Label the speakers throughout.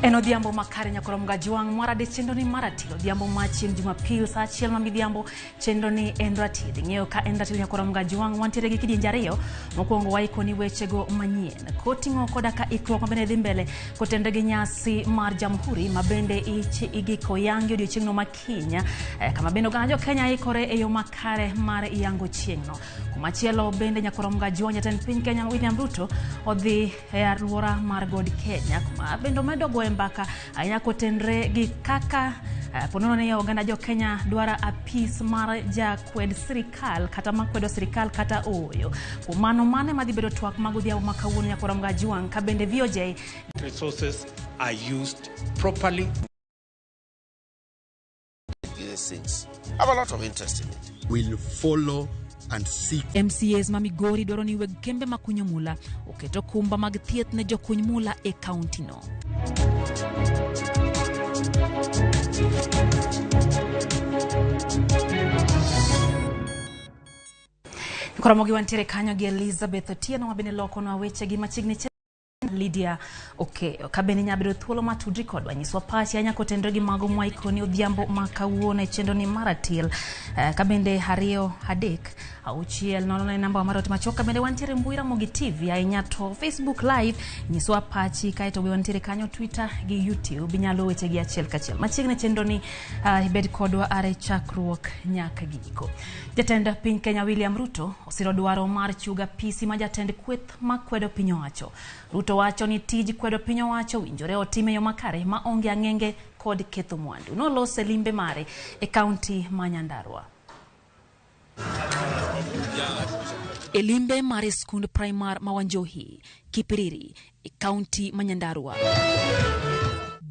Speaker 1: En odhiambo makare nyakoro Mgajwang' mwarade chenro ni mar atil odhiambo ma chieng' Jumapil saa achiel ma midhiambo chenro ni en ratil. Ing'eyo ka en ratil nyakoro Mgajwang' wantiere gi kidienje ariyo. Mokwongo waikoni wechego manyien koting'o koda ka ikruok mabende dhi mbele kotenre gi nyasi mar Jamhuri ma bende igiko yangi odiochieng'no ma kiny, kama bende oganda jo Kenya ikore e yo makare mar yango chieng'no. Kumachielo bende nyakoro Mgajwang' jatend piny Kenya William Ruto odhi e alwora mar God Kenya kuma bende omedo goyo mbaka ahinya kotenre gi kaka ponono ni oganda jo Kenya dwaro apis mar jakwed sirikal kata makwedo sirikal kata ooyo. Kuom mano mane madhi bedo twak mag odhiambo ma kawuono nyakoro Mgajwang' ka bende VOJ
Speaker 2: resources are used properly.
Speaker 3: These things have a lot of interest in it.
Speaker 4: Will follow and seek.
Speaker 1: MCAs ma Migori dwaro ni weg kembe makunyo mula oket okumba mag thieth ne jokuny mula e kaunti no. Koromogi wantiere kanyo gi Elizabeth Otieno ma bende lokonwa wechegi machiegni Lydia Okeyo. Ka bende inyalo bedo thuolo ma tudri kodwa, nyiswa pachi ahinya kotenore gi mago mwaikoni odhiambo ma kawuono e chenro ni mar atil. Ka bende 2 3 6 0 e namba mar ot machuok. Ka bende wantiere mbui Ramogi TV ahinya to Facebook Live, nyiswa pachi kaeto be wantiere kanyo Twitter gi YouTube, inyalo weche gi achiel kachiel. Machiegni chenro ni ibed kodwa are chakruok nyaka giko. Jatend piny Kenya William Ruto osiro dwaro mar chuga apisi ma jatend kweth makwedo piny owacho. Ruto wacho ni tij kwedo piny owacho winjore otim e yo makare ma onge ang'enge kod ketho mwandu. Nolose limbe mare e kaunti ma Nyandarua. E limbe mare skund primar ma Wanjohi, Kipiriri, e kaunti ma Nyandarua.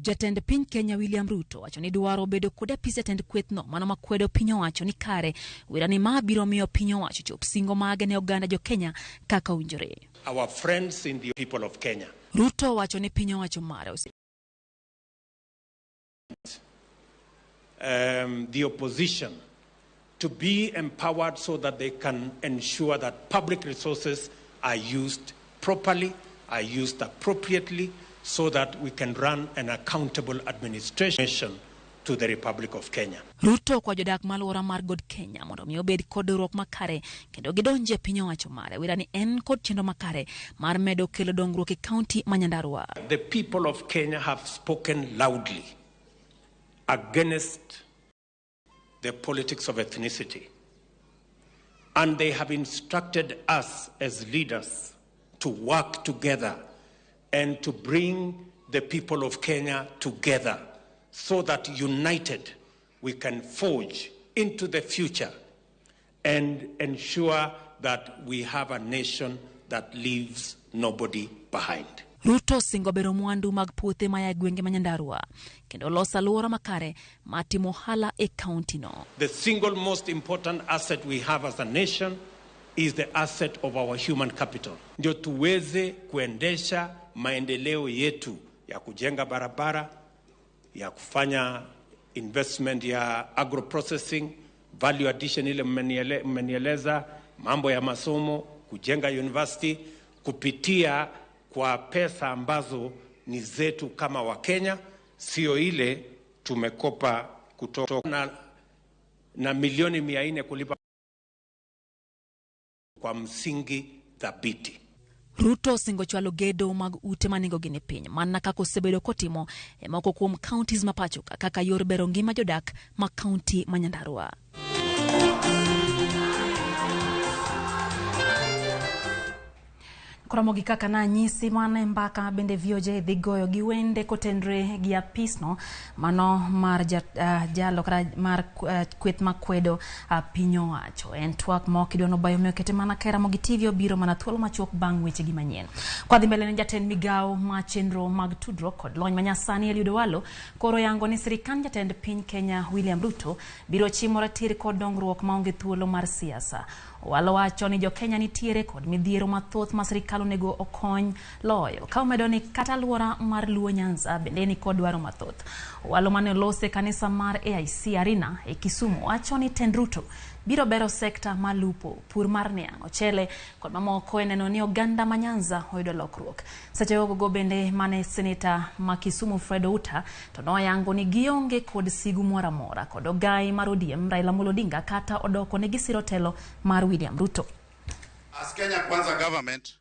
Speaker 1: Jatend piny Kenya William Ruto wacho ni dwaro bedo kod apis jatend kwethno mano makwedo piny owacho ni kare wira ni ma biro miyo piny owacho chop singo mage ne oganda jo Kenya kaka owinjore.
Speaker 2: Our friends in the people of Kenya.
Speaker 1: Ruto wacho ni piny owacho mare
Speaker 2: the opposition to be empowered so that they can ensure that public resources are used properly, are used appropriately, so that we can run an accountable administration to the Republic of Kenya.
Speaker 1: Ruto kwa jodak maluora mar God Kenya mondo mi obed kod riwruok makare kendo gidonje piny owacho mare. Wira ni en kod chenro makare mar medo kelo dongruok e kaunti ma Nyandarua.
Speaker 2: The people of Kenya have spoken loudly against the politics of ethnicity, and they have instructed us as leaders to work together and to bring the people of Kenya together so that united we can forge into the future and ensure that we have a nation that leaves nobody behind.
Speaker 1: Ruto singo bero mwandu mag puothe maya e gwenge ma Nyandarua kendo loso alwora makare mar timo ohala e kaunti no.
Speaker 2: The single most important asset we have as a nation is the asset of our human capital. Ndio tuweze kuendesha maendeleo yetu ya kujenga barabara, ya kufanya investment ya agro-processing, value addition ile mmenieleza, mambo ya masomo, kujenga university, kupitia kwa pesa ambazo ni zetu kama Wakenya, sio ile tumekopa kutoka na milioni 400 kulipa kwa msingi thabiti.
Speaker 1: Ruto singo chwalo gedo mag ute ma nengogi ni piny mana kaka osebedo kotimo e moko kuom counties ma pacho ka kaka yor bero ngima jodak ma kaunti ma Nyandarua. Koromo gi kaka nanyisi mana e mbaka bende VOJ dhi goyo gi wende kotenre gi apisno mano mar jalo kata mar kweth makwedo piny owacho. En twak ma ok idwa nobayo omiyo kete mana ka Ramogi TV obiro mana thuolo machuok bang' weche gi manyien. Kwa dhi mbele ne jatend migawo ma chenro mag tudruok kod lony manyasani Eliud Owalo koro yango ni sirikand jatend piny Kenya William Ruto biro chimo ratir kod dongruok maonge thuolo mar siasa. Owalo wacho ni jo Kenya nitiere kod midhiero mathoth ma sirikal sirikal onego okony loyo. Ka omedo ni kata alwora mar Luo Nyanza bende ni kod dwaro mathoth. Owalo mane olose kanisa mar AIC Arena e Kisumu wacho ni tend Ruto biro bero sekta mar lupo, pur mar niang', ochele kod mamoko e neno ni oganda ma Nyanza oyudo lokruok. Seche gogo bende mane seneta ma Kisumu Fred Outa to noyango ni gionge kod sigu moro amora kod ogai mar ODM Raila Amolo Odinga kata odoko ne gisiro telo mar William Ruto.
Speaker 4: As Kenya Kwanza government,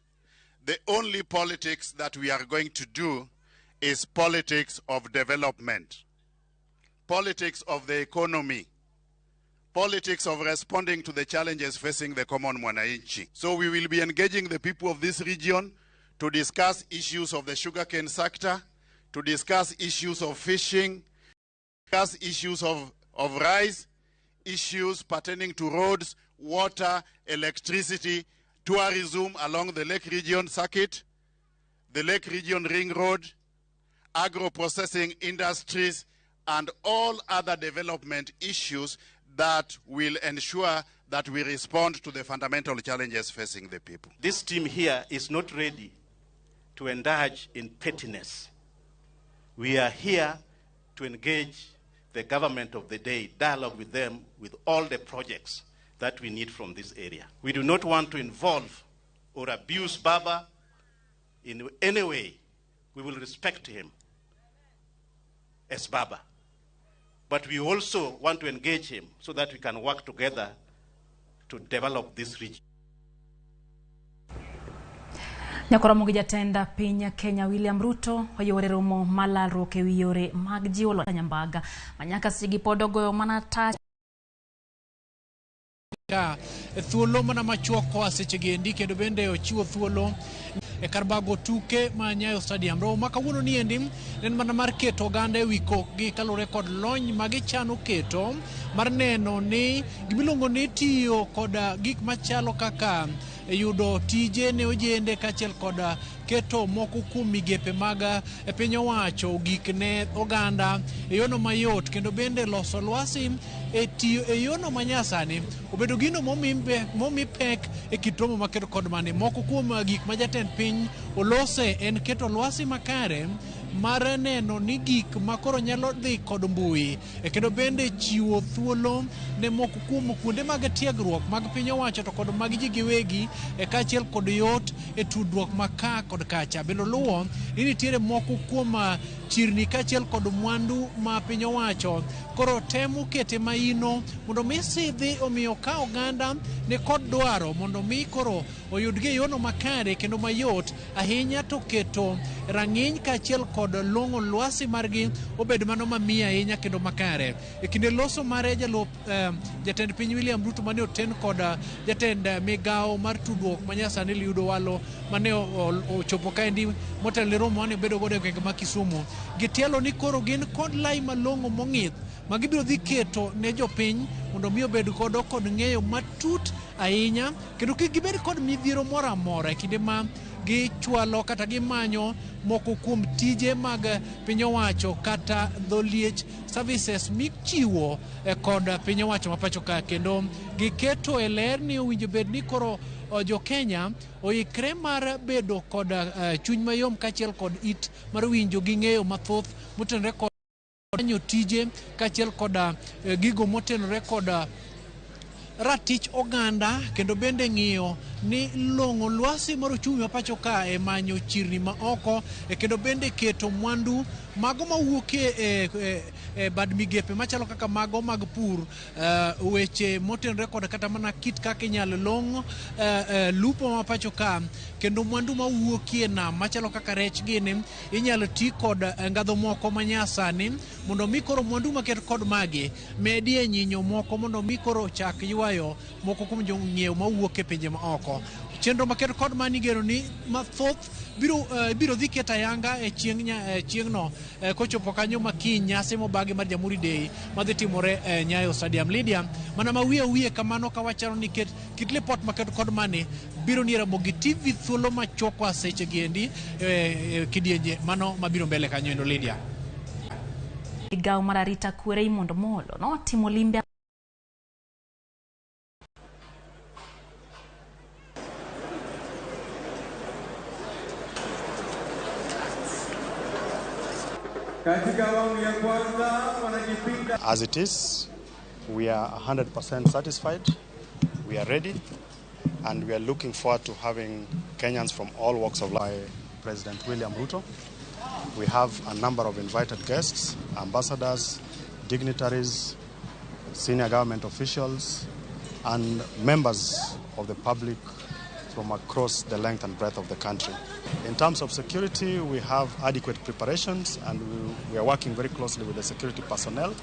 Speaker 4: the only politics that we are going to do is politics of development, politics of the economy, politics of responding to the challenges facing the common mwananchi. So we will be engaging the people of this region to discuss issues of the sugarcane sector, to discuss issues of fishing, discuss issues of rice, issues pertaining to roads, water, electricity, tourism along the Lake Region circuit, the Lake Region Ring Road, agro-processing industries, and all other development issues that will ensure that we respond to the fundamental challenges facing the people.
Speaker 5: This team here is not ready to indulge in pettiness. We are here to engage the government of the day, dialogue with them with all the projects that we need from this area. We do not want to involve or abuse Baba in any way. We will respect him as Baba. But we also want to engage him so that we can work together to develop this region.
Speaker 1: Nyakoromo gi jatend piny Kenya William Ruto oyore romo malalruok ewi yore mag jiwo loch Nyambaga manyaka sechegi pod ogoyo mana tach
Speaker 6: ka thuolo mana machuok koa seche endi kendo bende ochiwo thuolo e kar bago tuke ma Nyayo Stadium. Romo ma kawuono ni endi en mana mar keto oganda ewi kokgi kaluwore kod lony ma gichano keto mar neno ni gimiluongo ni tiyo kod gik machalo kaka yudo tije ne ojende kaachiel kod keto moko kuom migepe mag piny owacho gik ne oganda e yono mayot kendo bende loso lwasi e tiyo e yono manyasani obedo gino momi pek e kit romo maketo kod mane. Moko kuom gik ma jatend piny olose en keto lwasi makare mar neno ni gik makoro nyalo dhi kod mbui kendo bende chiwo thuolo ne moko kuom kuonde mag tiegruok mag piny owacho to kod mag ji giwegi kaachiel kod yot e tudruok ma ka kod kacha. Bende luwo ni nitiere moko kuom chirni kaachiel kod mwandu ma piny owacho koro temo kete maino mondo mi sidhi omiyo ka oganda ne kod dwaro mondo mi koro oyudgi e yono makare kendo mayot ahinya to keto rang'iny kaachiel kod long'o lwasi margi obed mano mamiyo ahinya kendo makare. E kinde loso mare jalup jatend piny William Ruto mane oten kod jatend migawo mar tudruok manyasani Eliud Owalo mane ochopo kaendi motelo ne romo mane obedo godo e gwenge ma Kisumu, gitielo ni koro gin kod lai malong'o mong'ith ma gibiro dhi keto ne jopiny mondo mi obed godo kod ng'eyo matut ahinya kendo kik gibed kod midhiero moro amora e kinde ma gichwalo kata gimanyo moko kuom tije mag piny owacho kata dho liech services michiwo kod piny owacho ma pacho ka. Kendo giketo e ler ni owinjo bed ni koro jo Kenya oikre mar bedo kod chuny mayom kaachiel kod it mar winjo gi ng'eyo mathoth motenore kod manyo tije kaachiel kod gigo motenore kod ratich oganda kendo bende ng'iyo ni long'o lwasi mar ochumi ma pacho ka e manyo chirni ma oko kendo bende keto mwandu mago mawuok e bad migepe machalo kaka mago mag pur, weche motenore kod kata mana kit kaka inyalo long' lupo ma pacho ka kendo mwandu mawuokie nam machalo kaka rech gini inyalo ti kod ngadho moko manyasani mondo mi koro mwandu maket kod magi medie nyinyo moko mondo mi koro chak ywayo moko kuom jong'iewo mawuok e pinje ma oko. Chenro maket kod mani igeno ni mathoth biro dhi keto ayanga e chieng'no kochopo kanyo makiny nyasi mobagi mar Jamhuri Day madhi timore Nyayo Stadium. Lydia, mana ma wiye kamano ka wachano ni kit lipot maket kod mani biro ni Ramogi TV thuolo machuok koa seche gi endi kidienje mano mabiro mbele kanyo endo Lydia.
Speaker 1: Migawo mar arita kwe Raymond Molo notimo limbe
Speaker 7: Katika awamu ya kwanza wanajipinda.
Speaker 8: As it is, we are 100% satisfied, we are ready, and we are looking forward to having Kenyans from all walks of life. President William Ruto. We have a number of invited guests, ambassadors, dignitaries, senior government officials, and members of the public from across the length and breadth of the country. In terms of security, we have adequate preparations and we are working very closely with the security personnel.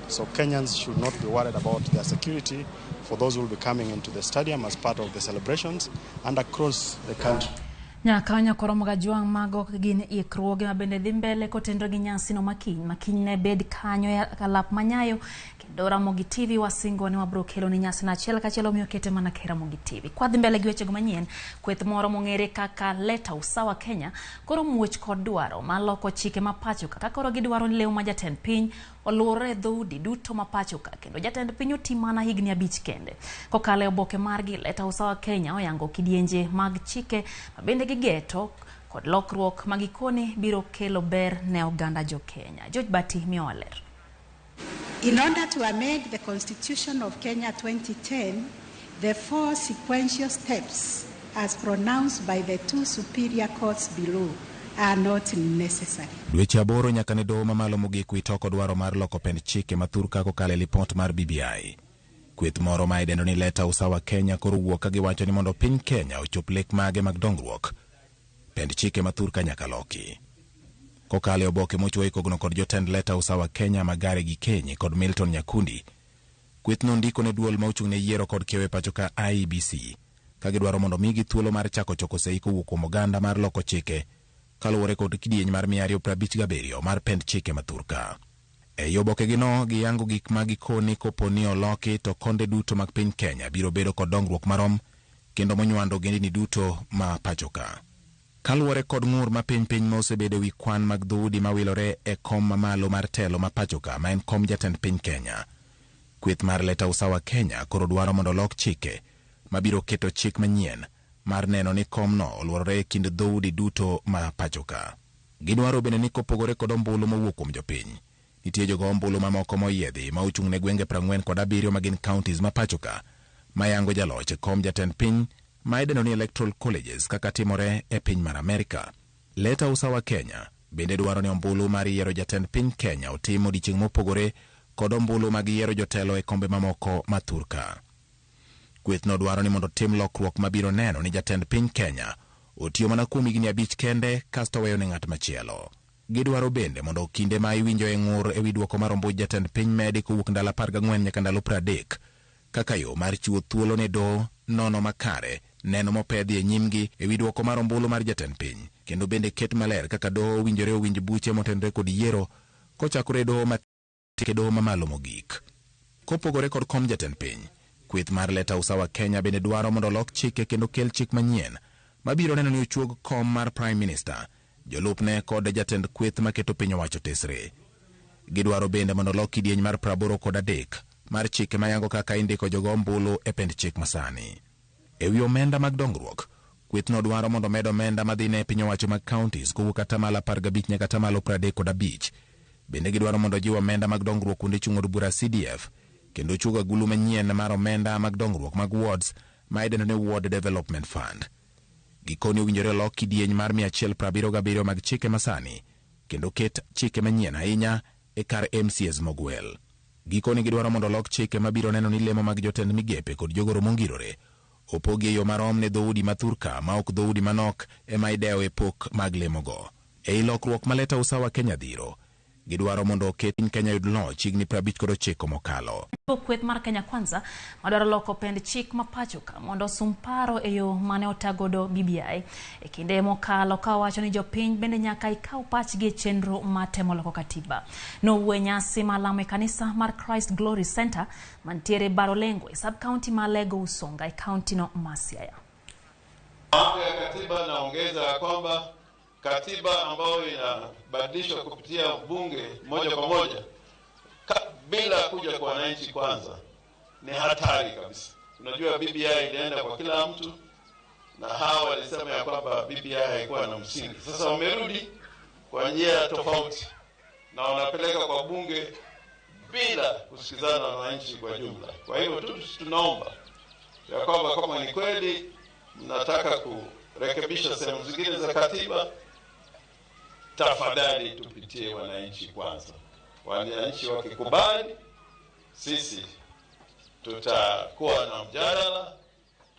Speaker 8: So Kenyans should not be worried about their security for those who will be coming into the stadium as part of the celebrations and across the country.
Speaker 1: Nyaka nyakoromoga jwang' mago gin ikruoge mabende dhi mbele kotenore gi nyasino makiny makiny ne bed kanyo e kalap manyayo kendo Ramogi TV wasingo ni wabro kelo ni nyasino achiel kachiel omiyo kete mana ke Ramogi TV. Kwadhi mbele gi wechego manyien, kweth moro mong'ere kaka Leta Usawa Kenya koro muoch kod dwaro mar loko chike ma pacho ka koro gidwaro ni lew ma jatend piny oluwore e dhoudi duto ma pacho ka kendo jatend piny oti mana higni 5 kende. Kokalo e oboke margi, Leta Usawa Kenya oyango kidienje mag chike mabende gigeto kod lokruok ma gikone biro kelo ber ne oganda jo Kenya. George Bati miyowa ler.
Speaker 9: In order to amend the Constitution of Kenya 2010, the 4 sequential steps as pronounced by the 2 superior courts below are not necessary.
Speaker 10: Dweche 8 nyaka ne doho mamalo mogik wito kod dwaro mar loko pend chike ma thur ka kokalo e lipot mar BBI. Kweth moro ma idendo ni Leta Usawa Kenya koro wuok ka giwacho ni mondo piny Kenya ochop lek mage mag dongruok, pend chike ma thur ka nyaka loki. Kokalo e oboke mochwo kogno kod jotend Leta Usawa Kenya Magare gi Kenyi kod Milton Nyakundi, kwethno ndiko ne duol ma ochung' ne yiero kod kiewo e pacho ka IEBC ka gidwaro mondo migi thuolo mar chako choko sei kowuok kuom oganda mar loko chike kaluwore kod kidieny mar 257 mar pend chike ma thur ka. Ei obokegino giyango gik ma gikoni kopo ni oloki to konde duto mag piny Kenya biro bedo kod dongruok marom kendo monywando ogendini duto ma pacho ka. Kaluwore kod ng'ur ma piny piny ma osebedo ewi kwan mag dhoudi mawilore e kom mamalo mar telo ma pacho ka ma en kom jatend piny Kenya, kweth mar Leta Usawa Kenya koro dwaro mondo olok chike mabiro keto chik manyien mar neno ni komno oluorore e kind dhoudi duto ma pacho ka. Gidwaro bende ni kopogore kod ombulu mowuok kuom jopiny, nitie jogo ombulu mamoko moyiedhi ma ochung' ne gwenge 47 ma gin counties ma pacho ka mayango jaloch e kom jatend piny ma idendo ni electoral colleges kaka timore e piny mar Amerika. Leta Usawa Kenya bende dwaro ni ombulu mar yiero jatend piny Kenya otim odiechieng' mopogore kod ombulu mag yiero jotelo e kombe mamoko ma thur ka. Kwethno dwaro ni mondo tim lokruok mabiro neno ni jatend piny Kenya otiyo mana kuom higni 5 kende kasto weyo ne ng'at machielo. Gidwaro bende mondo kinde ma iwinjo e ng'ur ewi dwoko mar ombuj jatend piny medi kowuok ndalo 14 nyaka ndalo 30 kaka yo mar chiwo thuolo ne doho nono makare neno mopedhi e nyimgi ewi dwoko mar ombulu mar jatend piny, kendo bende ket maler kaka doho owinjore owinj buche motenore kod yiero kochakore e doho matin e doho mamalo mogik. Kopogore kod kom jatend piny, kweth mar Leta Usawa Kenya bende dwaro mondo olok chike kendo kel chik manyien mabiro neno ni ochuog kom mar Prime Minister, jolupne kod jatend kweth maketo piny owacho tesre. Gidwaro bende mondo olok kidieny mar 83 mar chike mayango kaka indiko jogo ombulu e pend chik masani. Ewi omenda mag dongruok, kwethno dwaro mondo med omenda madhi ne piny owacho mag counties kowuok 15% nyaka 35%. Bende gidwaro mondo jiw omenda mag dongruok kuonde chung' od bura CDF kendo chuog agulu manyien mar omenda mag dongruok mag wards ma idendo ni Ward Development Fund. Gikoni owinjore olok kidieny mar 177 mag chike masani kendo ket chike manyien ahinya e kar MCAs mogwel. Gikoni gidwaro mondo olok chike mabiro neno ni lemo mag jotend migepe kod jogoro mongirore opogi e yo marom ne dhoudi ma thur ka ma ok dhoudi manok ema idewo e pok mag lemogo. Ei lokruok ma Leta Usawa Kenya dhiro, gidwaro mondo oket piny Kenya yud loch higni 59 mokalo.
Speaker 1: Kweth mar Kenya Kwanza madwaro loko pend chik ma pacho ka mondo osum paro e yo mane otagodo BBI e kinde mokalo ka owacho ni jopiny bende nyaka ikaw pachgi e chenro mar temo loko katiba. Nowuo e nyasi mar lamo e kanisa mar Christ Glory Center mantiere Barolengo e sub-county ma Lego Usonga e county no ma Siaya.
Speaker 11: Mambo ya katiba naongeza kwamba katiba ambayo inabadilishwa kupitia bunge moja kwa moja bila kuja kwa wananchi kwanza ni hatari kabisa. Unajua BBI ilienda kwa kila mtu na hawa walisema ya kwamba BBI haikuwa na msingi. Sasa wamerudi kwa njia tofauti na wanapeleka kwa bunge bila kusikizana na wananchi kwa jumla. Kwa hivyo tu tunaomba ya kwamba kama ni kweli mnataka kurekebisha sehemu zingine za katiba, tafadhali tupitie wananchi kwanza. Wananchi wakikubali, sisi tutakuwa na mjadala,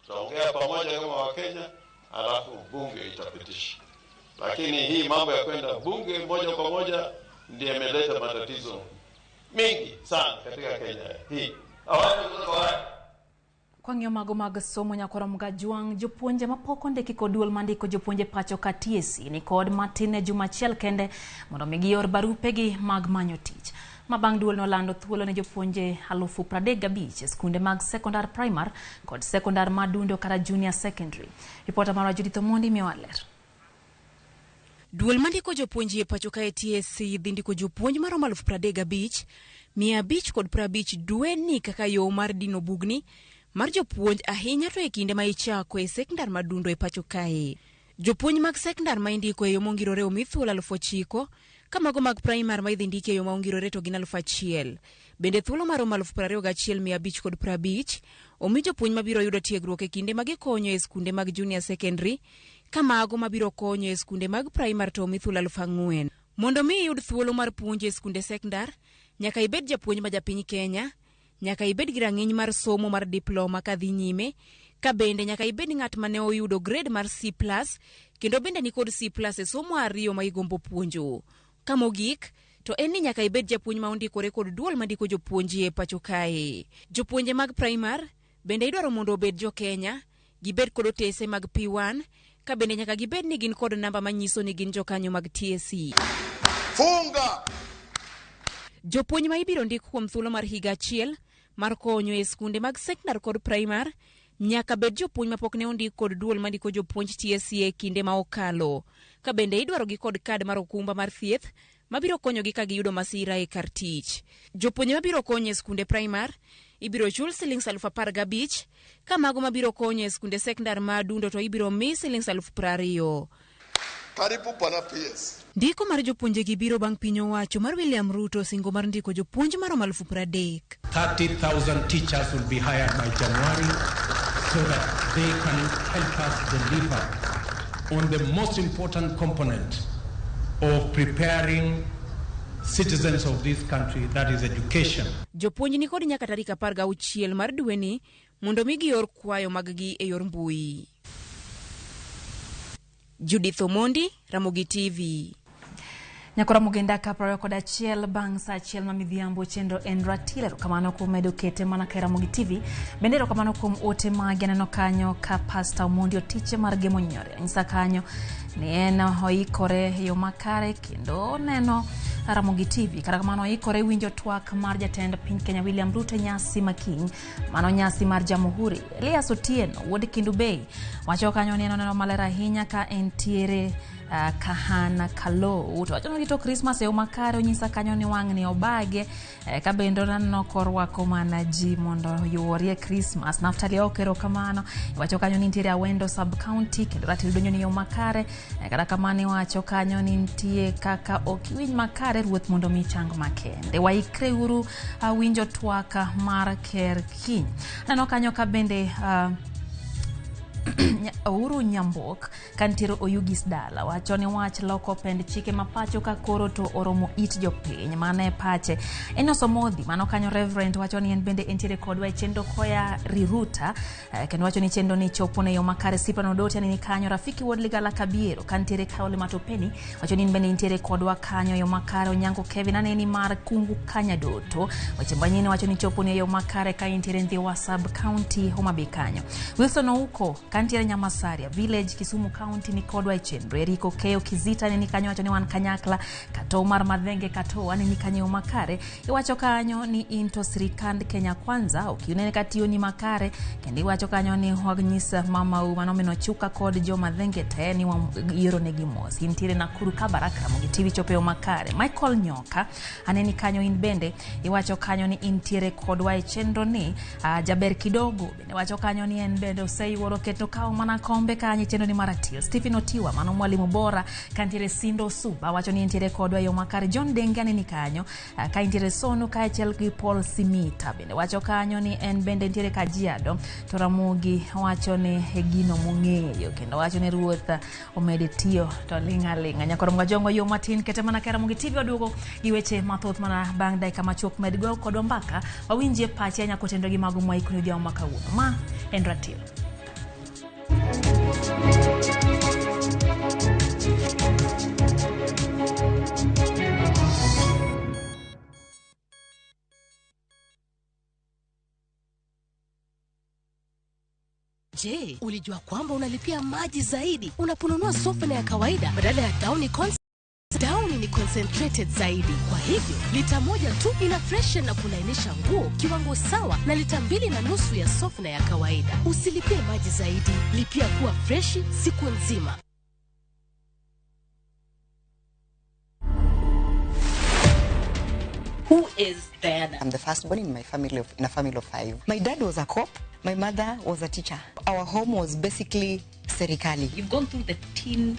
Speaker 11: tutaongea pamoja kama Wakenya, alafu bunge itapitisha. Lakini hii mambo ya kwenda bunge moja kwa moja ndiyo imeleta matatizo mingi sana katika Kenya hii.
Speaker 1: Kwang'iyo mago mag somo nyakora Mgajwang' jopuonje mapok ondiki kod duol mandiko jopuonje pacho ka TSC ni kod matin e juma achiel kende mondo mi gior barupegi mag manyo tich. Ma bang' duol nolando thuolo ne jopuonje 35,000 e skunde mag sekondar primar kod sekondar madundo kata junior secondary. Ripota marwa Judith Omondi miyowa ler.
Speaker 12: Duol mandiko jopuonje e pacho kae TSC dhi ndiko jopuonj maromo 35,550 dweni kaka yo mar dino bugni mar jopuonj ahinya to e kinde ma ichako e sekondar madundo e pacho kae. Jopuonj mag sekondar ma indiko e yo mongirore omi thuolo 9,000 ka mago mag primar ma idhi ndiki e yo ma ongirore to gin 1,000. Bende thuolo maromo 21,550 omi jopuonj mabiro yudo tiegruok e kinde ma gikonyo e skunde mag junior secondary ka mago mabiro konyo e skunde mag primar to omi thuolo 4,000. Mondo mi iyud thuolo mar puonjo e skunde sekondar, nyaka ibed japuonj ma japiny Kenya, nyaka ibed gi rang'iny mar somo mar diploma kadhi nyime, ka bende nyaka ibed ng'at mane oyudo grade mar C+ kendo bende nikod C+ e somo ariyo ma igombo puonjo. Ka mogik, to en ni nyaka ibed japuonj ma ondikore kod duol mandiko jopuonje e pacho kae. Jopuonje mag primar bende idwaro mondo obed jo Kenya, gibed kod otese mag P1, ka bende nyaka gibed ni gin kod namba manyiso ni gin jokanyo mag TSC.
Speaker 3: Funga!
Speaker 12: Jopuonj ma ibiro ndik kuom thuolo mar higa achiel mar konyo e skunde mag sekondar kod primar nyaka bed jopuonj mapok ne ondik kod duol mandiko jopuonj TSC e kinde ma okalo. Ka bende idwarogi kod kad mar okumba mar thieth mabiro konyogi ka giyudo masira e kar tich. Jopuonj mabiro konyo e skunde primar ibiro chul silings 15,000 ka mago mabiro konyo e skunde sekondar ma adundo to ibiro mi silings 20,000.
Speaker 3: Karibu Bwana PS.
Speaker 12: Ndiko mar jopuonjegi biro bang' piny owacho mar William Ruto singo mar ndiko jopuonj maromo 30,000.
Speaker 2: 30,000 teachers will be hired by January so that they can help us deliver on the most important component of preparing citizens of this country, that is education.
Speaker 12: Jopuonj ni kod nyaka tarik 16 mar dweni mondo mi gior kwayo maggi e yor mbui. Judith Omondi, Ramogi TV.
Speaker 1: Nyakora Mugenda ka 21 bang' saa 1 ma midhiambo chenro en ratile. Erokamano kuom medo kete mana ka Ramogi TV. Bende erokamano kuom ote magi aneno kanyo ka Pastor Omondi Otiche mar Gemo Nyore. Nyisa kanyo ni en oikore e yo makare kendo oneno Ramogi TV. Kata kamano oikore winjo twak mar jatend piny Kenya William Ruto e nyasi makiny. Mano nyasi mar Jamhuri. Elias Otieno wuod Kendu Bay wacho kanyo ni en oneno maler ahinya ka entiere Kahana Kalou. To wacho ni rito Christmas e yo makare, onyisa kanyo ni wang'ni obage ka bende oneno korwako mana ji mondo oyuorie Christmas. Naftali ok erokamano. Iwacho kanyo ni nitiere Awendo sub county kendo ratiro donjo ni yo makare. Kata kamano iwacho kanyo ni nitie kaka ok iwinj makare, ruoth mondo mi chang makende. Waikre uru winjo twak mar ker kiny. Aneno kanyo ka bende Uhuru Nyambok kantiere Oyugis dala wacho ni wach loko pend chike ma pacho ka koro to oromo it jopiny. Mano e pache. Enos Omodhi mano kanyo Reverend wacho ni en bende entiere kodwa e chenro koya Riruta kendo wacho ni chenro ni chopo ne yo makare. Cyprian Odoti ni kanyo. Rafiki Wuod Ligala Kabiero kantiere Kaole Matopeni wacho ni en bende entiere kodwa kanyo yo makare. Onyango Kevin aneni mar Kungu Kanyadoto weche manyien wacho ni chopo ne yo makare ka entiere Ndhiwa sub county Homa Bay kanyo. Wilson Ouko kantiere Nyamasaria village Kisumu county ni kodwa e chenro. Eriko Keyo Kizita ni kanyo wacho ni wan kanyakla. Kato mar Madhenge Kato ani ni kanyo makare. Iwacho kanyo ni into sirikand Kenya Kwanza ok unene katiyo ni makare kendo iwacho kanyo ni wanyisa mama u mano mino chuka kod jo Madhenge te ni yiero negi mos. Intiere Nakuru Kabarak Ramogi TV chope makare. Michael Nyoka aneni kanyo in bende iwacho kanyo ni intiere kodwa e chenro ni Jaber Kidogo bende wacho kanyo ni en bende oseyuoro keto to kawo mana kombe kanyo chendo ni mar Atil. Stephen Otiwa mano mwalimu bora kantiere Sindo Suba wacho ni entiere kodwa yo makare. John Denga ni kanyo ka entiere Sonu kaachiel gi Paul Simita bende wacho kanyo ni en bende entiere Kajiado. To Ramogi wacho ni e gino mong'eyo kendo wacho ni ruoth omede tiyo to ling' aling'a. Nyakoro Mgajongo yo matin kete mana ka Ramogi TV oduogo gi weche mathoth mana bang' dakika machuok. Med go kodwa mbaka wawinjie pache nyako tendo gi mago mwaikoni odhiambo ma kawuono. Ma en Ratil.
Speaker 13: Je, ulijua kwamba unalipia maji zaidi unaponunua softener ya kawaida badala ya Downy? Downy ni concentrated zaidi. Kwa hivyo, lita 1 tu ina freshen na kulainisha nguo kiwango sawa na lita 2.5 ya softener ya kawaida. Usilipie maji zaidi, lipia kuwa freshi siku nzima.
Speaker 14: Who is Diana?
Speaker 15: I'm the firstborn in my family in a family of 5. My dad was a cop. My mother was a teacher. Our home was basically serikali.
Speaker 14: You've gone through the teen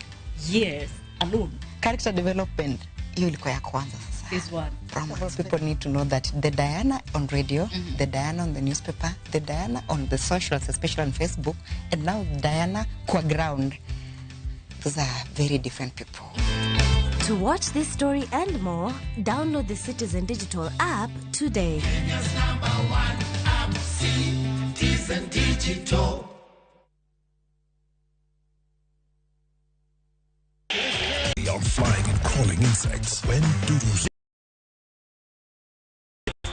Speaker 14: years alone.
Speaker 15: Character development, hiyo ilikuwa ya kwanza sasa.
Speaker 14: This one.
Speaker 15: People need to know that the Diana on radio, the Diana on the newspaper, the Diana on the socials, especially on Facebook, and now Diana kwa ground. Those are very different people.
Speaker 16: To watch this story and more, download the Citizen Digital app today.
Speaker 17: Kenya's #1 app, Citizen Digital.
Speaker 18: On flying and crawling insects when doodles.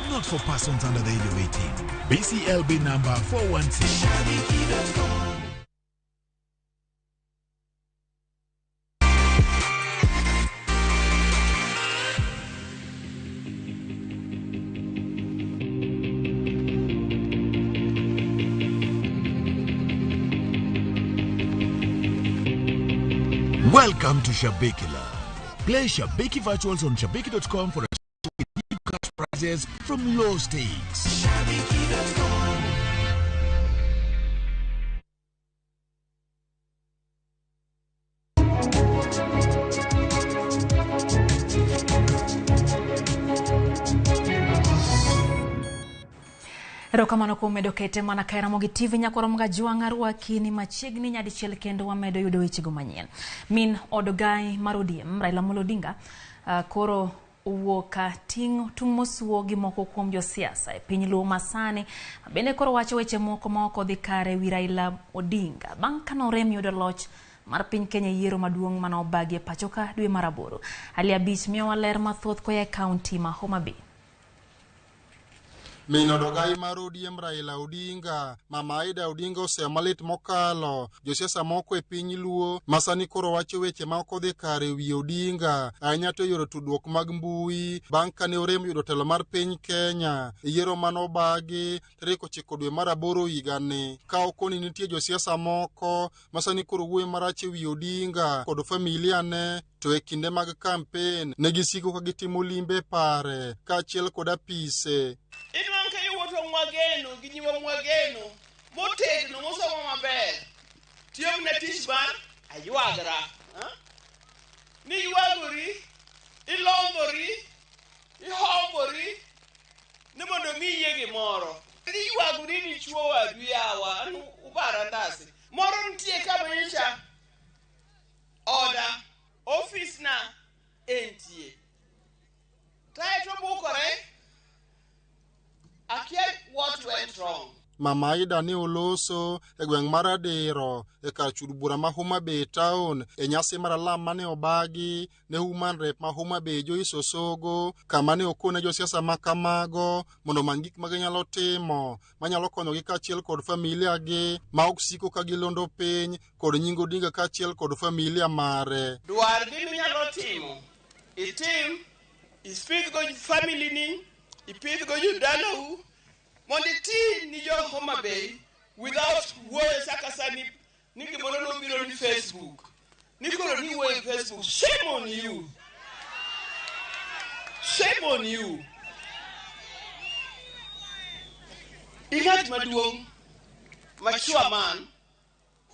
Speaker 18: Not for persons under the age of 18. BCLB number 416. Welcome to Shabiki Land. Play Shabiki Virtuals on Shabiki.com for a new cash prizes from low stakes.
Speaker 17: Shabiki.com.
Speaker 1: Erokamano kuom medo kete mana ka Ramogi TV. Nyakoro Mgajwang' arwaki ni machiegni nyadichiel kendo wamedo yudo wechego manyien. Min od gai mar ODM Raila Amolo Odinga koro owuok ting' tung' mosuo gi moko kuom josiasa e piny Luo masani bende koro wacho weche moko ma ok odhi kare wi Raila Odinga bang' kanorem yudo loch mar piny Kenya yiero maduong' mane obagi e pacho ka dwe mar 8. Ali 5 miyowa ler mathoth koa e kaunti ma Homa Bay.
Speaker 19: Min od ogai mar ODM Raila Odinga, Mama Aida Odinga oseyo malit mokalo josiasa moko e piny Luo ma sani koro wacho weche ma ok odhi kare wi Odinga, ahinya to e yore tudruok mag mbui bang' kane orem yudo telo mar piny Kenya e yiero mane obagi tarik 9 dwe mar 8 higani. Ka okoni nitie josiasa moko ma sani koro wuoyo marach e wi Odinga kod familia ne, to e kinde mag kampen ne gisiko ka gitimo limbe pare kaachiel kod apise.
Speaker 20: Inwang' ka iwuotho mwageno gi nyiwa mwageno motegno mosomo maber tiyo na tich mar aywagra ni ywagori ilombori ihombori ni mondo miye gimoro iywagori ni chuo wadu yawa an ubara ndasi moro nitie kama nyicha oda ofis na entie tae to bukore. What went wrong?
Speaker 19: Mama Aida ne oloso e gweng' mar Adero e kar chud bura ma Homa Bay town e nyasi mar alam mane obagi ne Human Rep ma Homa Bay Joyce Osogo, kama ne okone josiasa ma kamago mondo omany gik ma ginyalo timo manyalo konyogi kaachiel kod familia gi ma ok siko ka gilondo piny kod nying Odinga kaachiel kod familia mare.
Speaker 20: Dwar giminyalo timo, itim, isipidhgo family ni, ipidhgo jodalau mondo iti ni jo Homa Bay without wuoyo chaka sani ni gimoro nobiro ni Facebook ni koro ni wuoyo e Facebook. Shame on you, shame on you. Ing'at maduong' mature man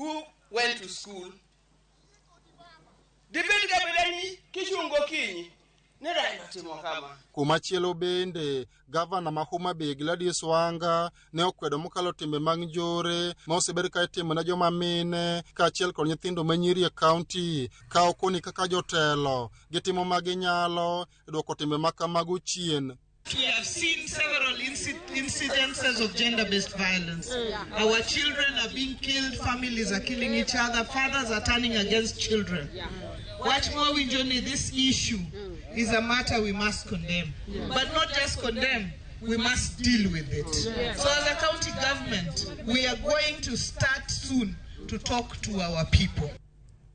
Speaker 20: who went to school. Dibed ga beda ni kichungo kinyi ni Raila timo kama.
Speaker 19: Kumachielo bende, gavana ma Homa Bay Gladys Wanga ne okwedo mokalo timbe mag njore ma osebed ka itimo ne joma mine kaachiel kod nyithindo ma nyiri e kaunti ka okoni kaka jotelo gitimo ma ginyalo e duoko timbe ma kamago chien.
Speaker 21: We have seen several incidences of gender-based violence. Our children are being killed, families are killing each other, fathers are turning against children. Wach mwawinjo ni this issue is a matter we must condemn. But not just condemn, we must deal with it. So as a county government, we are going to start soon to talk to our people.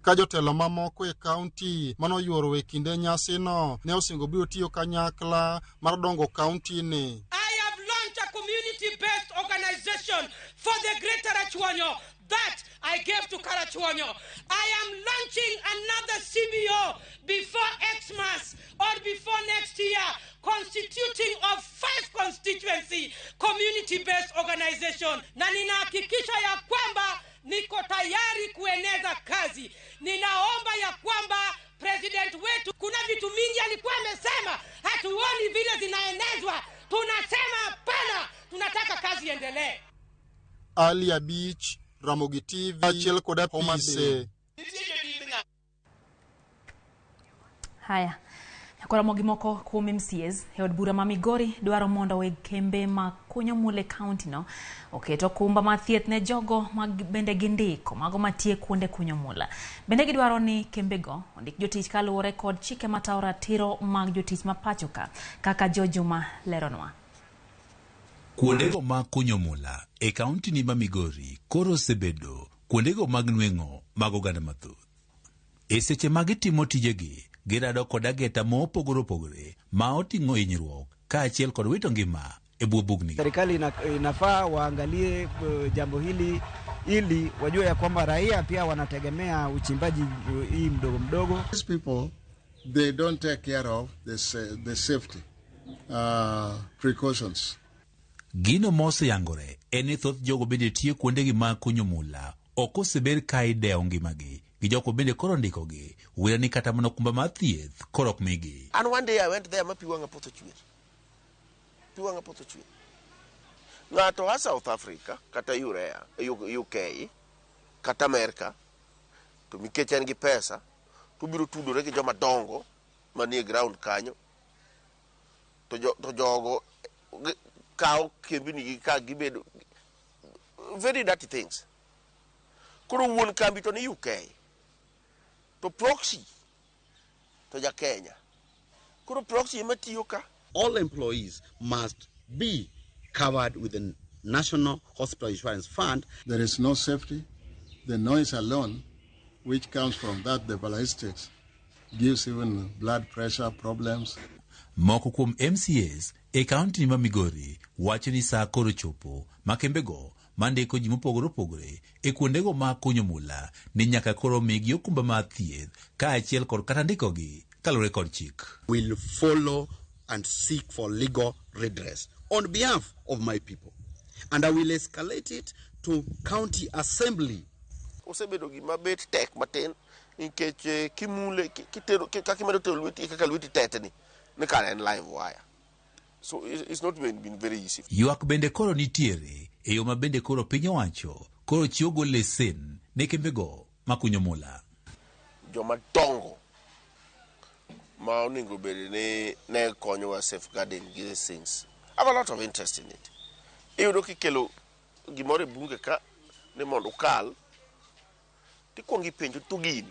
Speaker 19: Ka jotelo mamoko e kaunti manoyuoro e kinde nyasino ne osingo biro tiyo kanyakla mar dongo kaunti ni.
Speaker 22: I have launched a community-based organization for the Greater Rachuonyo that I gave to Karachuonyo. I am launching another CBO before Xmas or before next year, constituting of 5 constituency community-based organization. Na ninahakikisha ya kwamba niko tayari kueneza kazi. Ninaomba ya kwamba president wetu, kuna vitu mingi alikuwa amesema, hatuoni vile zinaenezwa. Tunasema hapana, tunataka kazi iendelee.
Speaker 19: Ali Abich, Ramogi TV, achiel kod apise.
Speaker 1: Haya. Koro Ramogi moko kuom MCAs e od bura ma Migori dwaro mondo weg kembe ma kunyo mula e kaunti no oket okumba mar thieth ne jogo ma bende gindiko mago matie kuonde kunyo mula. Bende gidwaro ni kembego ondik jotich kaluwore kod chike matayo ratiro mag jotich ma pacho ka, kaka Jo Juma leronwa.
Speaker 23: Kuondego mag kunyo mula e kaunti ni ma Migori koro osebedo kuondego mag nweng'o mag oganda mathoth. E seche ma gitimo tijegi, girado kod ageta mopogore opogore ma oting'o hinyruok kaachiel kod wito ngima e bwo bugni.
Speaker 24: Serikali inafaa waangalie jambo hili ili wajue ya kwamba raia pia wanategemea uchimbaji hii mdogo mdogo.
Speaker 25: These people, they don't take care of the safety precautions.
Speaker 23: Gino moseyangore en ni thoth jogo bende tiyo kuondegi mag kunyo mula ok oseber ka idewo ngimagi gi jogo bende koro ndikogi wira ni kata mana okumba mar thieth koro ok migi.
Speaker 3: And one day I went there ma pi wang'a potho chwer. Pi wang'a potho chwer. Ng'ato a South Africa kata Urea, UK kata America to nikech en gi pesa to biro tudore gi joma dongo manie ground kanyo to jogo kawo kembni gi ka gibedo very dirty things. Koro wuon kambi to ni UK to proxy to ja Kenya. Koro proxy ema tiyo ka.
Speaker 26: All employees must be covered with the National Hospital Insurance Fund.
Speaker 25: There is no safety. The noise alone, which comes from that, the ballistics, gives even blood pressure problems.
Speaker 23: Moko kuom MCAs e kaunti ma Migori wacho ni saa koro chopo ma kembego mandiko ji mopogore opogore e kuondego mag kunyo mula ni nyaka koro migi okumba mar thieth kaachiel kod kata ndikogi kaluwore kod chik.
Speaker 26: Will follow and seek for legal redress on behalf of my people, and I will escalate it to county assembly.
Speaker 3: Osebedo gima bet tek matin nikech kimule kitero kaka imedo tero lweti kaka lweti tetni ni kare en live wire. So it's not been very easy.
Speaker 23: Ywak bende koro nitiere e yo ma bende koro piny owacho koro chiwo go lesen ne kembego makunyo mula.
Speaker 3: Joma dongo ma onego bed ni ne konyowa safeguarding these things have a lot of interest in it. Iyudo kikelo gimoro e bunge ka ni mondo okal tikuongo ipenjo to gini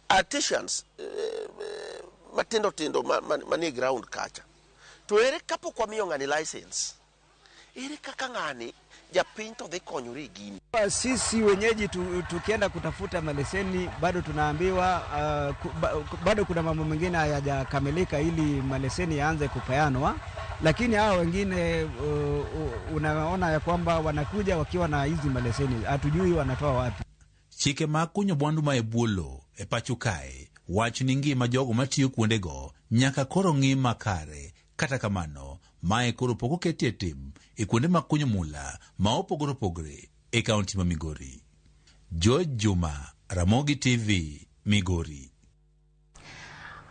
Speaker 3: artisans matindo tindo manie ground kacha to ere kapok wamiyo ng'ani license, ere kaka ng'ani japiny to dhi konyore e gini.
Speaker 24: Sisi wenyeji tukienda kutafuta maleseni bado tunaambiwa bado kuna mambo mengine hayajakamilika ili maleseni yaanze kupeanwa, lakini hao wengine unaona ya kwamba wanakuja wakiwa na hizi maleseni, hatujui wanatoa wapi.
Speaker 23: Chike mag kunyo mwandu ma e bwo lowo e pacho kae wacho ni ngima jogo matiyo kuondego nyaka koro ng'i makare. Kata kamano, mae koro pok oketi e tim e kuonde mag kunyo mula ma opogore opogore e kaunti ma Migori. George Juma, Ramogi TV, Migori.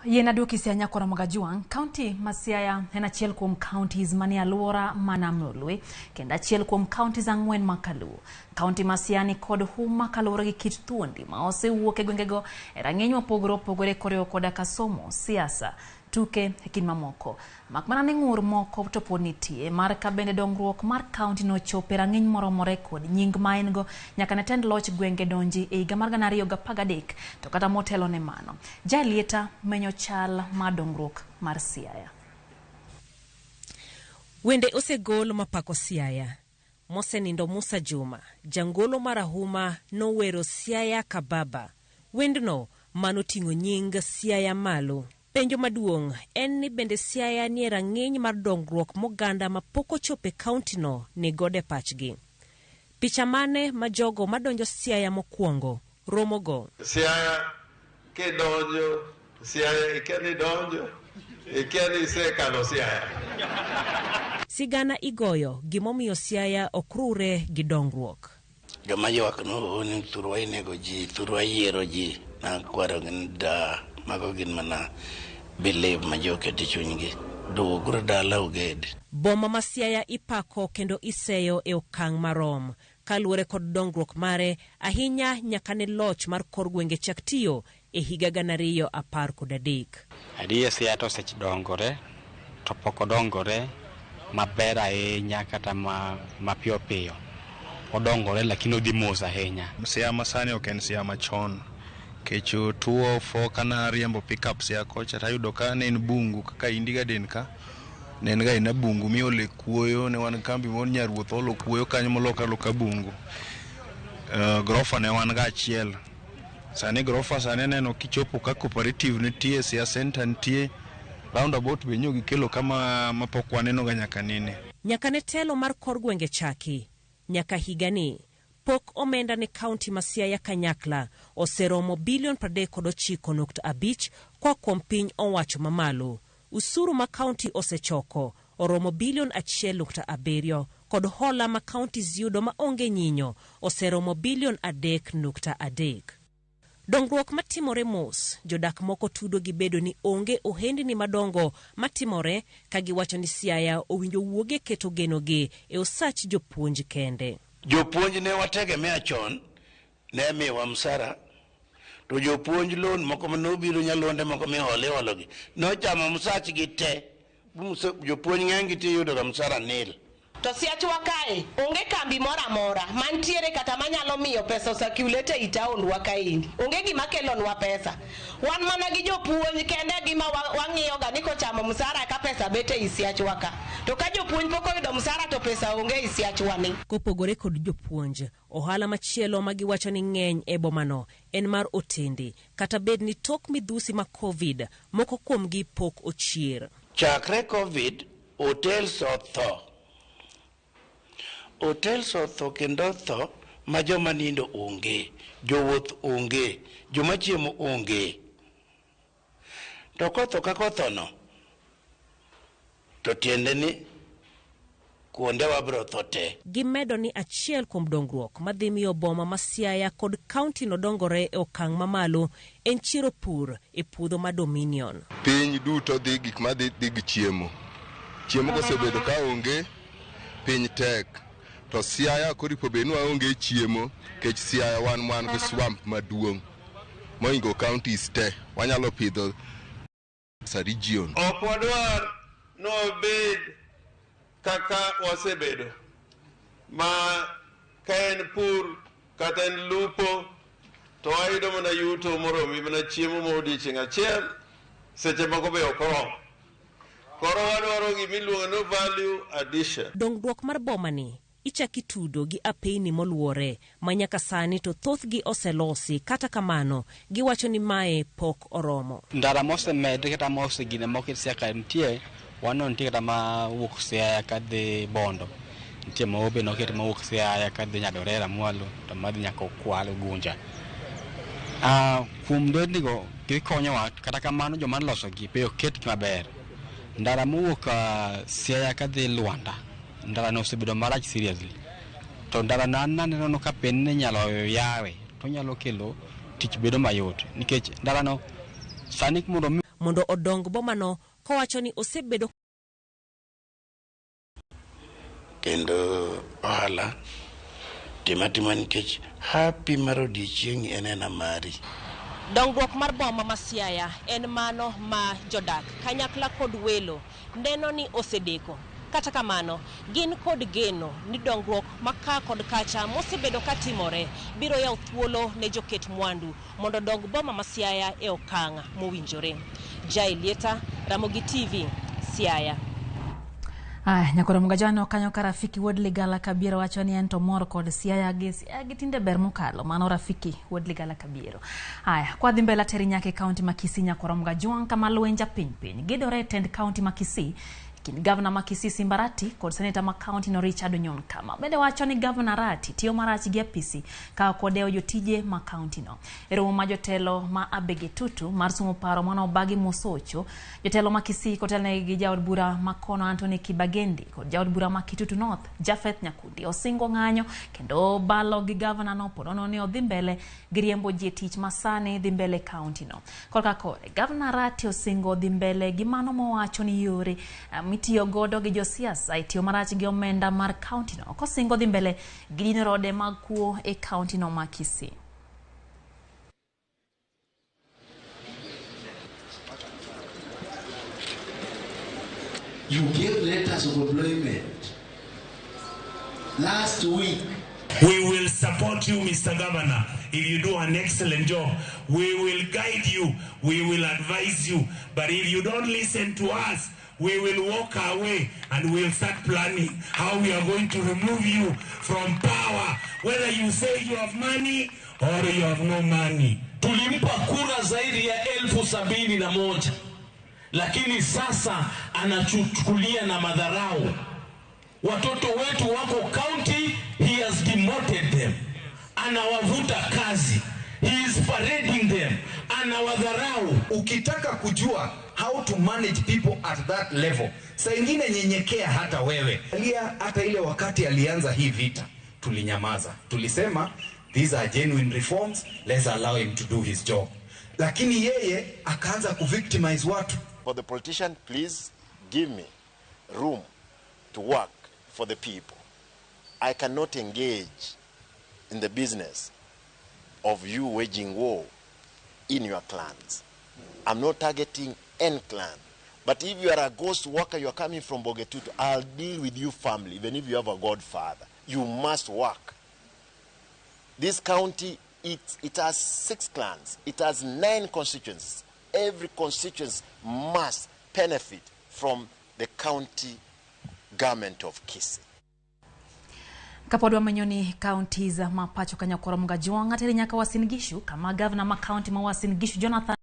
Speaker 1: Yien aduoki Siaya nyakora Magajuang'. Kaunti ma Siaya en achiel kuom counties manie alwora ma Nam Lolwe kendo achiel kuom counties 4 ma Kaluo. Kaunti ma Siaya ni kod huma kaluwore gi kit thuondi ma osewuok e gwengego e rang'iny mopogore opogore koriwo koda ka somo, siasa, tuke e kind mamoko. Mak mana ni ng'ur moko to pod nitie mar ka bende dongruok mar kaunti nochopo e rang'iny moromore kod nying ma en go nyaka ne tend loch gwenge donji e higa mar 2013 to kata motelo ne mano. Jalieta menyo chal mar dongruok mar Siaya.
Speaker 4: Wende osegol mapako Siaya. Mosenindo Musa Juma, jangolo marahuma nowero Siaya Kababa. Wendno manoting'o nying Siaya malo. Penjo maduong' en ni bende Siaya nie rang'iny mar dongruok moganda ma pok ochopo e kauntino ni godo e pachgi. Picha mane ma jogo madonjo Siaya mokwongo romogo?
Speaker 11: Siaya kidonjo, Siaya ikia ni donjo, ikia ni isekalo Siaya.
Speaker 4: Sigana igoyo gimomiyo Siaya ok rure gi dongruok.
Speaker 5: Joma ywak no ni thurwa inego ji, thurwa yiero ji, nakwaro gi ni da mago gin mana believe ma ji oketo e chunygi. Duoguru dala uged.
Speaker 4: Boma ma Siaya ipako kendo iseyo e okang' marom kaluwore kod dongruok mare ahinya nyaka ne loch mar kor gwenge chak tiyo e higa 2013.
Speaker 6: Adier Siaya to osedongore to pok odongore maber ahinya kata mapiyo piyo. Odongore lakini odhi mos ahinya.
Speaker 7: Siaya masani ok en Siaya machon. Kech tuo fo kana riembo pickup Siaya kocha tayudo ka ne en bungu kaka Indi Garden ka ne en ga ina bungu miole kuoyo ne wan kambi moro nyaruoth olo kuoyo kanyo molok aloka bungu. Grofa ne wan ga achiel. Sani grofa sani aneno kichopo ka cooperative nitie, Siaya Center nitie, roundabout be nyo gikelo kama mapok waneno ga nyaka nene.
Speaker 4: Nyaka ne telo mar kor gwenge chaki nyaka higani pok omenda ne kaunti ma Siaya kanyakla oseromo bilion 39.5 koa kuom piny owacho mamalo. Usuru ma kaunti osechoko oromo bilion 1.7 kod hola ma counties yudo ma onge nyinyo oseromo bilion 3.3. Dongruok matimore mos, jodak moko tudo gi bedo ni onge ohendni madongo matimore ka giwacho ni Siaya owinjo wuoge keto genogi e osach jopuonj kende.
Speaker 5: Jopuonj ne wategemea chon ne miwa msara to jopuonj loan moko manobiro nyalonde moko mihole hologi nochamo msachgi te. Jopuonj ng'eny gi tiyudo ga msara nil.
Speaker 8: To Siachwa kae onge kambi moro amora mantiere kata manyalo miyo pesa osirculate ei taondwa kaendi. Onge gima kelonwa pesa. Wan mana gi jopuonj kende gima wang'iyo ga ni kochamo msara ka pesa bet ei Siachwa ka. To ka jopuonj pok oyudo msara to pesa onge ei Siachwa ni.
Speaker 4: Kopogore kod jopuonj, ohala machielo ma giwacho ni ng'eny e bomano en mar otende, kata bed ni tok midhusi ma Covid moko kuomgi pok ochier.
Speaker 5: Chakre Covid, hotels otho. Hotels otho kendo otho ma joma nindo onge, jowuoth onge, joma chiemo onge. To kotho ka kotho no, to tiende ni kuonde wabro tho te.
Speaker 4: Gimedo ni achiel kuom dongruok madhi miyo boma ma Siaya kod kaunti no dongore e okang' mamalo en chiero pur e puodho ma Dominion.
Speaker 9: Piny duto dhi gik madhi dhi gi chiemo. Chiemo kosebedo ka onge, piny tek. To Siaya koripo bed ni waonge chiemo, kech Siaya wan gi swamp maduong' mohingo counties te. Wanyalo pidho sa region.
Speaker 11: Ok wadwar ni wabed kaka wasebedo ma ka en pur kata en lupo to wayudo mana yuto moromi mana chiemo ma odiochieng' achiel, seche moko be ok oromo. Koro wadwaro gimiluongo ni value addition.
Speaker 4: Dongruok mar bomani ichaki tudo gi apeyni moluore ma nyaka sani to thothgi oselosi, kata kamano giwacho ni mae pok oromo.
Speaker 6: Ndara mosemed kata mosegine moket Siaya ka nitie, wano nitie kata mawuok Siaya kadhi Bondo. Nitie moko be noket mawuok Siaya kadhi Nyadorera mwalo to madhi nyaka Okwal Ugunja. Kuom ndernigo gikonyowa, kata kamano joma nolosogi be ok ketgi maber. Ndara mowuok Siaya kadhi Luanda, ndara no osebedo marach seriously. To ndara no an naneno ka pen ni inyalo yawe to nyalo kelo tich bedo mayot nikech ndarano sani
Speaker 4: mondo odong bomano kowacho ni osebedo
Speaker 5: kendo ohala tima nikech happy mar odiechieng' en ena mari.
Speaker 4: Dongruok mar boma ma Siaya en mano ma jodak kanyakla kod welo neno ni osedeko. Kata kamano, gin kod geno ni dongruok ma ka kod kacha mosebedo katimore biro yawo thuolo ne joket mwandu mondo dong boma ma Siaya e okang' mowinjore. Jai Lieta, Ramogi TV, Siaya.
Speaker 1: Aya, nyakoro mgajano kanyo ka Rafiki Wuod Ligala Kabiero wacho ni en to mor kod Siaya gi tinde ber mokalo. Mano Rafiki Wuod Ligala Kabiero. Aya, kwa dhi mbele ateri nyaka e kaunti ma Kisii nyakoro mgajwang' kama lwenja piny piny gidore e tend kaunti ma Kisii kind gavana ma Kisii Simba Arati kod seneta ma kaunti no Richard Onyonka. Kama bende wacho ni gavana Arati tiyo marach gi apisi ka ok odewo jotije ma kaunti no. E romo ma jotelo ma Abege Tutu mar somo paro mano obagi Mosocho, jotelo ma Kisii kotelnegi gi jaod bura ma kono Anthony Kibagendi kod jaod bura ma Kitutu North Japheth Nyakundi osingo ng'anyo kendo balo gi gavana no ponono ni odhi mbele gi riembo ji e tich ma sani dhi mbele kaunti no. Korka kore, gavana Arati osingo dhi mbele gi mano mowacho ni yore mitiyo godo gi josiasa e tiyo marach gi omenda mar kaunti no kosingo dhi mbele gi dino rode mag kuo e kaunti no ma Kisii.
Speaker 2: You gave letters of employment last week.
Speaker 10: We will support you, Mr. Governor, if you do an excellent job. We will guide you, we will advise you. But if you don't listen to us, we will walk away and we'll start planning how we are going to remove you from power, whether you say you have money or you have no money.
Speaker 12: Tulimpa kura zaidi ya 71,000, lakini sasa anachukulia na madharau. Watoto wetu wako county, he has demoted them. Anawavuta kazi. He is parading them. Anawadharau.
Speaker 13: Ukitaka kujua how to manage people at that level, saa ingine nyenyekea hata wewe. Hata ile wakati alianza hii vita, tulinyamaza. Tulisema, these are genuine reforms, let's allow him to do his job. Lakini yeye akaanza kuvictimize watu.
Speaker 3: For the politician, please give me room to work for the people. I cannot engage in the business of you waging war in your clans. I'm not targeting any clan. But if you are a ghost worker, you are coming from Bogetutu, I'll deal with you family, even if you have a godfather. You must work. This county, it has 6 clans. It has 9 constituencies. Every constituency must benefit from the county government of Kisii.
Speaker 1: Kapod wamenyo ni counties ma pacho kanyo koro mgajuang' ateri nyaka Uasin Gishu kama gavana ma county ma Uasin Gishu Jonathan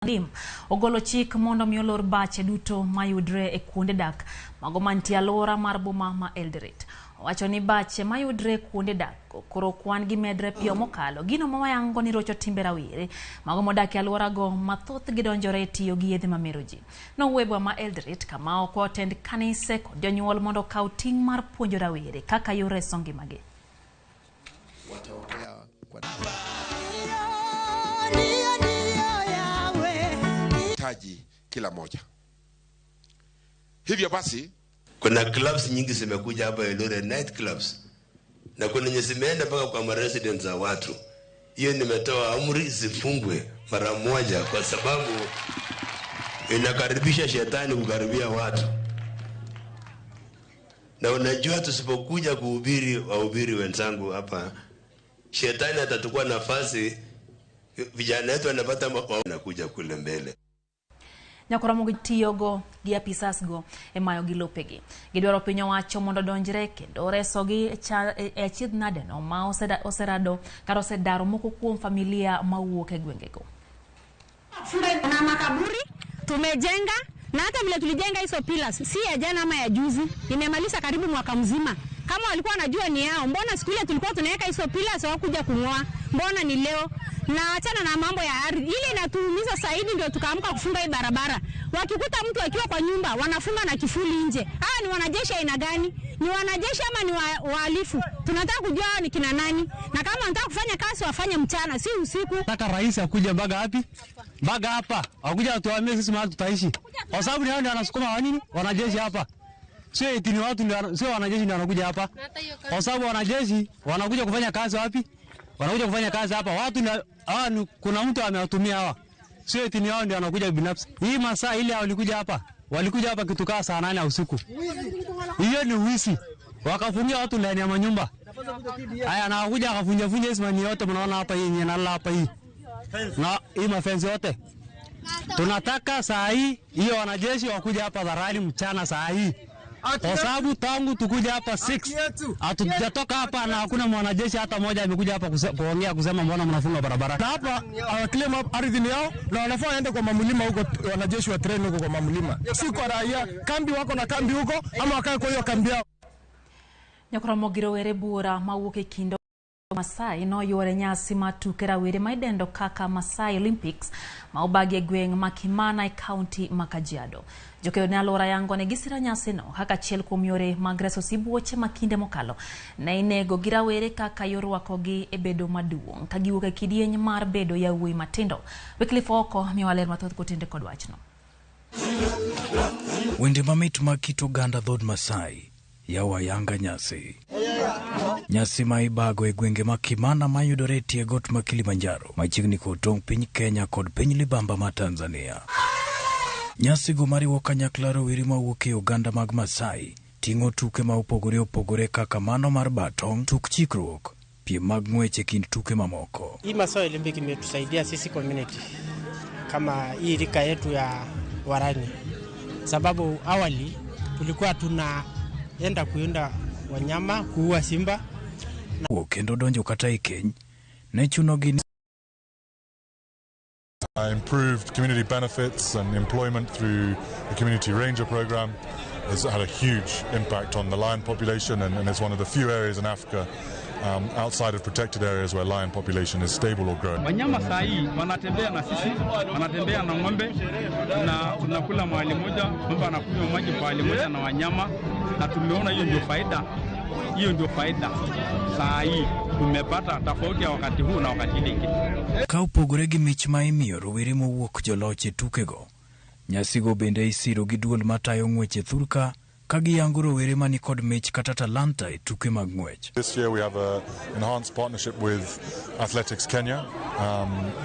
Speaker 1: Lim ogolo chik mondo mi olor bache duto mayudre e kuonde dak mago mantie alwora mar boma ma Eldoret. Owacho ni bache mayudre kuonde dak koro kwan gi medre piyo mokalo gino ma wayango ni rocho timbe rawere mago modak e alwora go mathoth gidonjore e tiyo gi yedhe mamero ji. Nowuoyo e boma ma Eldoret kama okwa otend kanise kod jonyuol mondo okaw ting' mar puonjo rawere kaka yor reso ngimagi.
Speaker 14: Taji kila moja. Hivyo basi
Speaker 15: kuna clubs nyingi zimekuja hapa Eldoret, night clubs, na kuna yenye zimeenda mpaka kwa residents za watu. Hiyo nimetoa amri zifungwe mara moja, kwa sababu inakaribisha shetani kukaribia watu. Na unajua tusipokuja kuhubiri wahubiri wenzangu hapa, shetani atatukua nafasi, vijana wetu wanapata wanakuja kule mbele.
Speaker 1: Nyakoromogi tiyogo gi apisas go e mayo gi lopegi. Gidwaro piny owacho mondo donjre kendo resogi e achiedh nade no ma oserado kata osedaro moko kuom familia mawuok e gwengego.
Speaker 27: Na makaburi tumejenga, na hata vile tulijenga hizo pillars si ya jana ama ya juzi, imemaliza karibu mwaka mzima. Kama walikuwa wanajua ni yao, mbona siku ile tulikuwa tunaweka hizo pillars hawakuja kung'oa? Mbona ni leo? Na achana na mambo ya ardhi. Ile inatuumiza zaidi ndio tukaamka kufunga hii barabara. Wakikuta mtu akiwa kwa nyumba wanafunga na kifuli nje. Hawa ni wanajeshi aina gani? Ni wanajeshi ama ni wahalifu? Tunataka kujua ni kina nani. Na kama wanataka kufanya kazi Rais wafanye mchana, si usiku.
Speaker 16: Nataka rais akuje mpaka wapi? Mpaka hapa. Akuja atuambie sisi mahali tutaishi. Kwa sababu ni hao ndio wanasukuma wa nini? Wanajeshi hapa. Sio eti ni watu ndio, sio wanajeshi ndio wanakuja hapa. Kwa sababu wanajeshi wanakuja kufanya kazi wapi? Wanakuja kufanya kazi hapa. Watu ndio hawa, kuna mtu amewatumia hawa. Sio eti ni hao ndio wanakuja binafsi. Hii masaa ile walikuja hapa. Walikuja hapa kitu kaa saa 8 usiku. Hiyo ni wizi. Wakafungia watu ndani ya manyumba. Haya, na wakuja akafunja funja hizi mani yote mnaona hapa hii yenye nalala hapa hii. Na hii mafensi yote. Tunataka saa hii hiyo wanajeshi wakuja hapa dharani mchana saa hii. Kwa sababu tangu tukuja hapa 6 hatujatoka hapa na hakuna mwanajeshi hata mmoja amekuja hapa kuongea kusema mbona mnafunga barabara.
Speaker 17: Na hapa claim up ardhi ni yao na wanafaa waende kwa mamlima huko, wanajeshi wa train huko kwa mamlima. Si kwa raia, kambi wako na kambi huko ama wakae kwa hiyo kambi yao.
Speaker 1: Nyakoromo gi rowere buora mawuok e kind Masai noyuore nyasi mar tuke rawere ma idendo kaka Masai Olympics ma obagi e gweng' ma Kimana e kaunti ma Kajiado. Jokeyo ne alwora yango ne gisiro nyasino kaka achiel kuom yore mag reso sibuoche ma kinde mokalo ne inego gi rawere kaka yor rwakogi e bedo maduong' ka giwuok e kidieny mar bedo yawuoyi matindo. Wycliffe Oko miyowa ler mathoth kotende kod wachno.
Speaker 18: Wende mamit mag kit oganda dhood Masai yawo ayanga nyasi. Nyasi ma ibago e gwenge ma Kimana mayudore e tie got ma Kilimanjaro machiegni kod tong' piny Kenya kod piny Libamba ma Tanzania. Nyasi go mariwo kanyakla rowere mawuok e oganda mag Masai ting'o tuke ma opogore opogore kaka mano mar batong', tuk chikruok, piem mag ng'wech e kind tuke mamoko.
Speaker 19: Hii Masai Olympic imetusaidia sisi community kama hii rika yetu ya Warani, sababu awali tulikuwa tunaenda kuenda wanyama kuua simba.
Speaker 18: Kendo donjo kata e keny ne chunogi.
Speaker 20: Improved community benefits and employment through the Community Ranger program has had a huge impact on the lion population, and it's one of the few areas in Africa outside of protected areas where lion population is stable or growing.
Speaker 21: Wanyama saa hii wanatembea na sisi, wanatembea na ng'ombe, na tunakula mahali moja, ng'ombe anakunywa maji pahali moja na wanyama, na tumeona hiyo ndio faida. Hiyo ndio faida saa hii tumepata tofauti ya wakati huu na wakati ile ingine.
Speaker 18: Ka opogore gi mich ma imiyo rowere mowuok joloch e tukego, nyasigo bende isiro gi duol matayo ng'wech e thurka ka giyango rowere mani kod mich kata talanta e tuke mag ng'wech.
Speaker 20: This year we have an enhanced partnership with Athletics Kenya,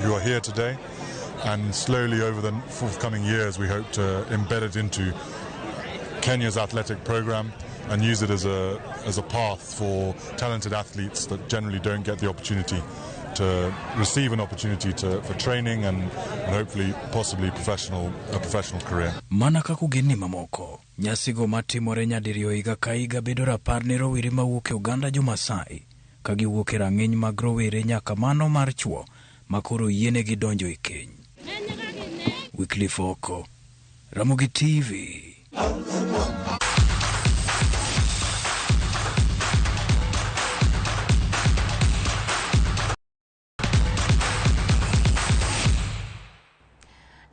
Speaker 20: who are here today, and slowly over the forthcoming years we hope to embed it into Kenya's athletic program and use it as a path for talented athletes that generally don't get the opportunity to receive an opportunity for training and hopefully possibly a professional career.
Speaker 18: Mana kaka ogendni mamoko, nyasigo matimore nyadiriyo higa ka higa bedo rapar ne rowere mawuok e oganda jo-Masai ka giwuok e rang'iny mag rowere nyaka mano mar chuo ma koro yienegi donjo e keny. Wycliffe Oko, Ramogi TV.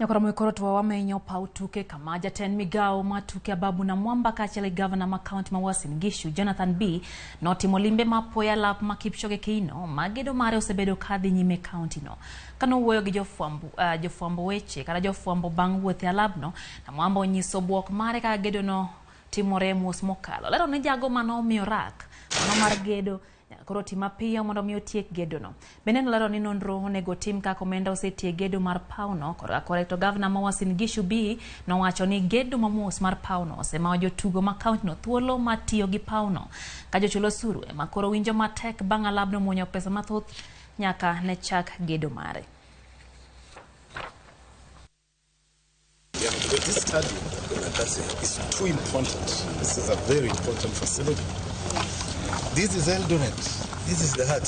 Speaker 1: Nyakoromo koro to wamenyo paw tuke kama jatend migawo mar tuke Ababu Namwamba kaachiel gi gavana ma kaunti ma Uasin Gishu Jonathan B notimo limbe mapoya lap ma Kipchoge Keino ma gedo mare osebedo kadhi nyime kaunti no. Kanowuoyo gi jofwambo weche kata jofwambo bang' wuoth e alabno, Namwamba onyiso bwok mare kaka gedo no timore mos mokalo. Lero ni jago manomiyo rak mano mar gedo koro tim mapiyo mondo mi otiek gedono. Bende nolero ni nonro onego tim kaka omenda osetiek gedo mar pawno. Korka kore to gavana ma Uasin Gishu B nowacho ni gedo mamos mar pawno osemayo jotugo ma kauntino thuolo mar tiyo gi pawno. Ka jochul osuru ema koro winjo matek bang' alabno muonyo pesa mathoth nyaka ne chak gedo mare.
Speaker 22: Yeah, this stadium is too important. This is a very important facility. This is Eldoret. This is the heart.